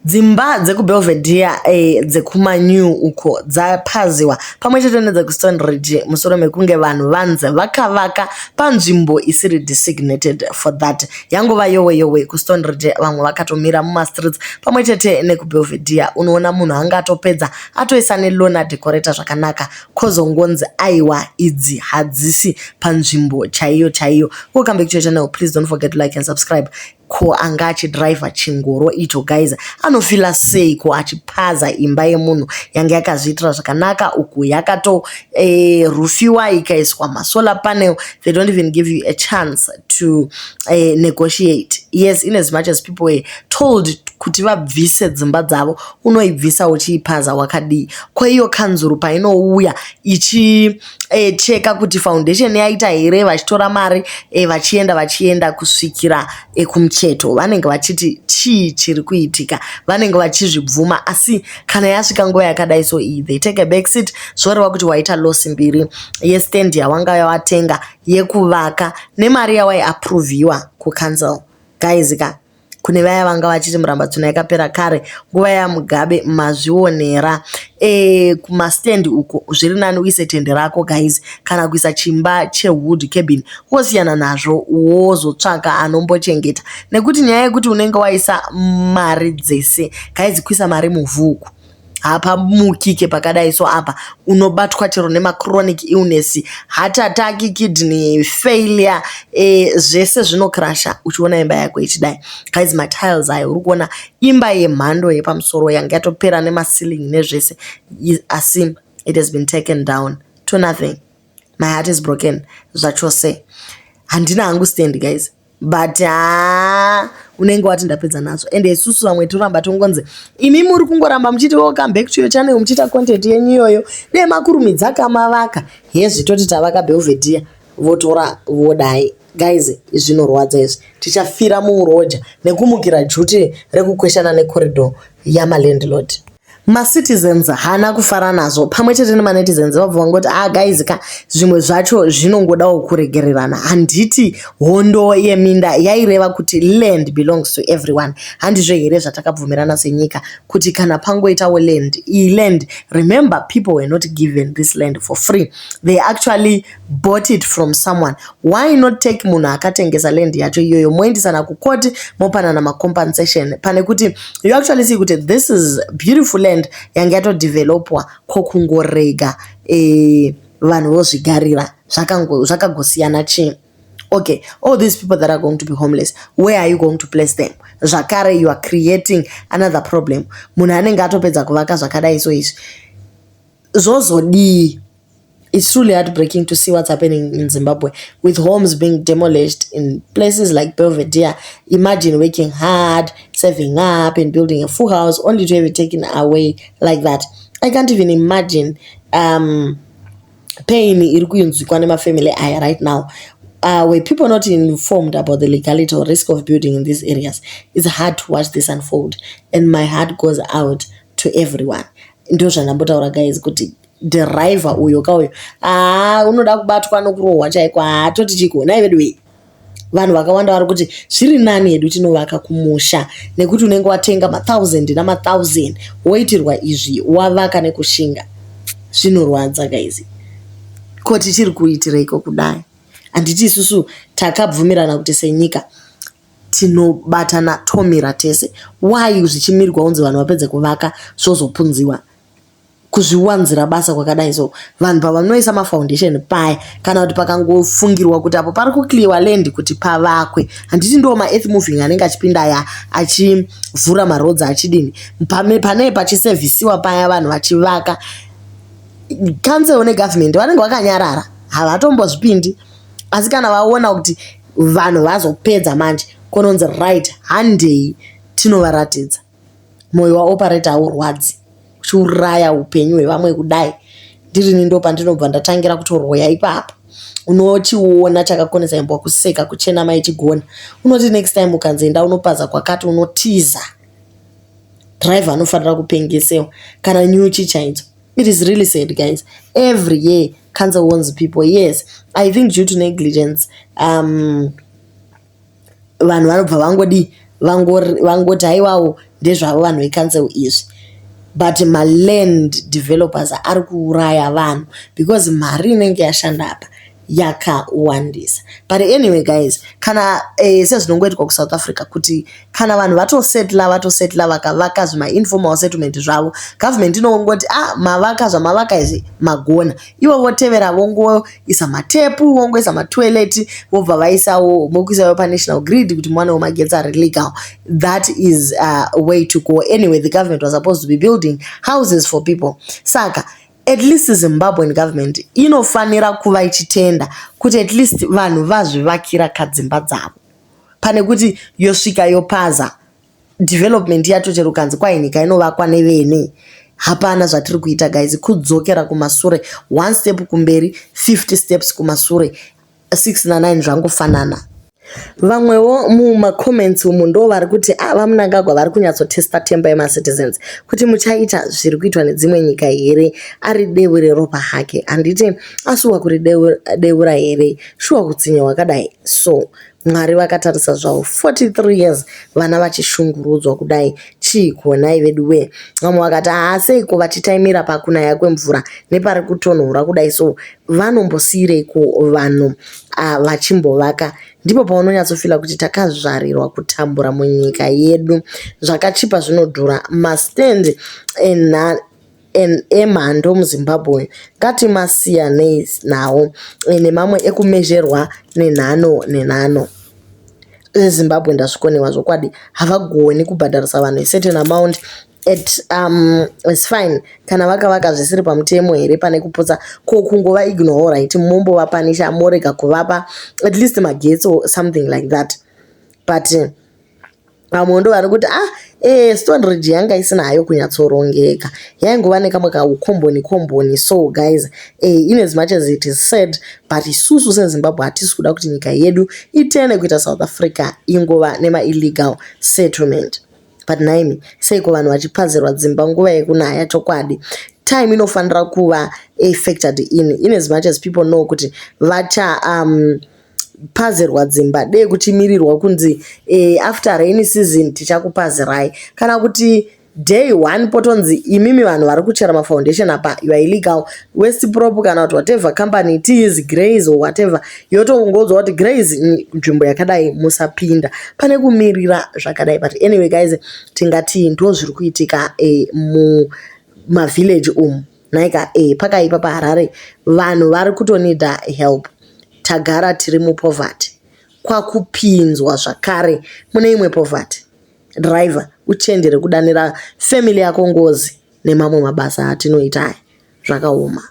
Dzimba dzekuBelvedere dzekumaNew uko dzapaziwa pamwe chete nedzekuStone Ridge mushure mekunge vanhu vanzi vakavaka panzvimbo isiri designated for that. Yangova yowe yowe kuStone Ridge, vamwe vakatomira mumastreets pamwe chete nekuBelvedere. Unoona munhu anga atopedza, atoisa nelawn, adecorata zvakanaka, kozongonzi aiwa, idzi hadzisi panzvimbo chaiyo chaiyo. Welcome back to your channel. Please don't forget to like and subscribe. Ko anga achidhiraivha chingoro icho, guys, anofeela sei ko achipaza imba yemunhu yanga yakazviitira zvakanaka uku, yakatoroofiwa, ikaiswa masolar panel? They don't even give you a chance to negotiate. Yes, in as much as people were told kuti vabvise dzimba dzavo, unoibvisa uchiipaza wakadii? Ko iyo kanzuru painouya ichicheka kuti foundation yaita here, vachitora mari, vachienda vachienda kusvikira kumucheto, vanenge vachiti chii chiri kuitika? Vanenge vachizvibvuma, asi kana yasvika nguva yakadai so iyi, they take a back seat. Zvoreva kuti waita loss mbiri: yestand yawanga watenga yekuvaka nemari yawaiapproviwa kucouncil. Guys ka, kune vaya vanga vachiti Murambatsvina yakapera kare nguva yaMugabe, mazvionera. Kumastand uko zviri nani uise tende rako, guys, kana kuisa chimba chewood cabin, wosiyana nazvo, wozotsvaka anombochengeta, nekuti nyaya yekuti unenge waisa mari dzese, guys, kuisa mari muvhu uku hapamukike pakadai. So apa unobatwa chero nemachronic illness, heart attack, kidney failure, zvese zvinocrasha uchiona imba yako ichidai. Guys, matiles ayo uri kuona, imba yemhando yepamusoro yanga yatopera nemaceiling nezvese, asi it has been taken down to nothing. My heart is broken zvachose. Handina hangu stand, guys, but haa, unenge wati ndapedza nazvo. Ende isusu vamwe toramba tongonzi imi muri kungoramba muchiti welcome back to your channel, muchiita content yenyu iyoyo. Nemakurumidza kamavaka hezvi, toti tavaka Belvedere, votora vodai. Guys, zvinorwadza izvi. Tichafira muuroja nekumukira duty rekukweshana necorridor yamalandlord. Macitizens haana kufara nazvo pamwe chete nemanetizens. Vabva vangoti, "Ah guys ka, zvimwe zvacho zvinongodawo kuregererana. Handiti hondo yeminda yaireva kuti land belongs to everyone? Handizvo here zvatakabvumirana senyika kuti kana pangoitawo land, iyi land?" Remember, people were not given this land for free. They actually bought it from someone. Why not take munhu akatengesa land yacho iyoyo, moendesana kukoti, mopanana macompensation, pane kuti you actually see kuti this is beautiful land yanga yatodevelopwa, kokungorega vanhu vozvigarira? Zvakagosiyana chii? Okay, all these people that are going to be homeless, where are you going to place them? Zvakare you are creating another problem. Munhu anenge atopedza kuvaka zvakadai so, izvi zvozodii? It's truly heartbreaking to see what's happening in Zimbabwe with homes being demolished in places like Belvedere. Imagine working hard, saving up, and building a full house only to have it taken away like that. I can't even imagine pain iri kuinzwikwa nemafamily aya right now. Were people not informed about the legality or risk of building in these areas? It's hard to watch this unfold, and my heart goes out to everyone. Ndo zvandambotaura, guys, kuti dhiraivha uyo kauyo, haa, unoda kubatwa nokurohwa chaiko. Haa, toti chiko nai vedu wei? Vanhu vakawanda vari kuti zviri nani hedu tinovaka kumusha, nekuti unenge watenga mathousand namathousand, woitirwa izvi wavaka nekushinga. Zvinorwadza, guys. Ko tichiri kuitireiko kudai? Handiti isusu takabvumirana kuti senyika tinobatana, tomira tese? Why zvichimirwa kunzi vanhu vapedze kuvaka zvozopunziwa? Kuzviwanzira basa kwakadai so. Vanhu pavanoisa mafoundation paya, kana kuti pakangofungirwa kuti apo pari kuclearwa land kuti pavakwe, handiti ndo maearth moving anenge achipinda aya, achivhura maroads, achidini, pane pachiservisiwa paya, vanhu vachivaka, council negovernment vanenge vakanyarara, havatombozvipindi. Asi kana vaona kuti vanhu vazopedza manje, kunonzi right, handei tinovaratidza. Mwoyo waoperator haurwadzi uchiuraya upenyu hwevamwe kudai? Ndirini ndo pandinobva ndatangira kutorwoya ipapo. Unochiona chakakonesa imbwa kuseka kuchena maichigona. Unoti next time ukanzi enda unopaza kwakati, unotiza. Driver anofanira kupengesewa kana nyuchi chaidzo. It is really sad, guys. Every year council warns people. Yes, I think due to negligence, vanhu vanobva vangodi vangoti haiwawo. Ndezvavo vanhu vecouncil izvi, but maland developers ari kuuraya vanhu because mari inenge yashanda apa yakawandisa. But anyway guys, kana sezvinongoitwa kuSouth Africa kuti kana vanhu vatosetla, vatosetla, vakavaka zvimainformal settlement zvavo, government inongoti, "Ah, mavaka zvamavaka izvi, magona." Ivo votevera, vongoisa matepu, vongoisa matoilet, vobva vaisawo, vokuisawo panational grid kuti muwanewo magetsi ari legal. That is a way to go. Anyway, the government was supposed to be building houses for people, saka at least Zimbabwean government inofanira kuva ichitenda kuti at least vanhu vazvivakira kadzimba dzavo, pane kuti yosvika yopaza. Development yacho kanzi kwai nyika inovakwa nevene. Hapana zvatiri kuita guys, kudzokera kumasure. One step kumberi, 50 steps kumasure. 6 na9 zvangofanana. Vamwewo mumacomments umu ndo vari kuti, "A, VaMnangagwa vari kunyatsotesta temper yemacitizens kuti muchaita zviri kuitwa nedzimwe nyika here?" Ari deure ropa hake, handiti asuwa kurideura here? Shuwa, kutsinye hwakadai so, Mwari vakatarisa zvavo. 43 years vana vachishungurudzwa kudai, chii kuonai vedu wee? Vamwe vakati, "Haa, seiko vachitaimira pakunaya kwemvura nepari kutonhora kudai? So vanombosiyireiko vanhu vachimbovaka?" Ndipo paunonyatsofila kuti takazvarirwa kutambura munyika yedu. Zvakachipa zvinodhura. Mastand emhando muZimbabwe ngatimasiyanei nawo, nemamwe ekumezherwa nenhano nenhano. EZimbabwe ndazvikonewa zvokwadi, havagoni kubhadharisa vanhu acertain amount at it's fine kana vakavaka zvisiri pamutemo here, pane kuputsa. Ko kungova ignore, right? Mombovapanisha, morega kuvapa at least magetsi or something like that. But vamwe ndo vari kuti, "Ah, Stone Ridge yanga isina hayo kunyatsorongeka, yaingova nekamwe kaukomboni komboni." So guys, in as much as it is said, but isusu seZimbabwe hatisi kuda kuti nyika yedu itene kuita South Africa, ingova nemaillegal settlement. But naimi, seiko vanhu vachipazirwa dzimba nguva yekunaya? Chokwadi, time inofanira kuva factored in as much as people know kuti vacha pazirwa dzimba, dei kuchimirirwa kunzi after rainy season tichakupazirai, kana kuti day one potonzi, "Imimi vanhu vari kuchera mafoundation apa, you are illegal." West Prop kana kuti whatever company it is, Grays or whatever, yotongodzwa kuti, "Grays, nzvimbo yakadai musapinda," pane kumirira zvakadai. But anyway guys, tingati ndo zviri kuitika mumavillage umu nhaika. Pakaipa paHarare, vanhu vari kutonida help. Tagara tiri mupoverty, kwakupinzwa zvakare mune imwe poverty. Driver, uchenjere kudanira family yako ngozi nemamwe mabasa atinoita aya, zvakaoma.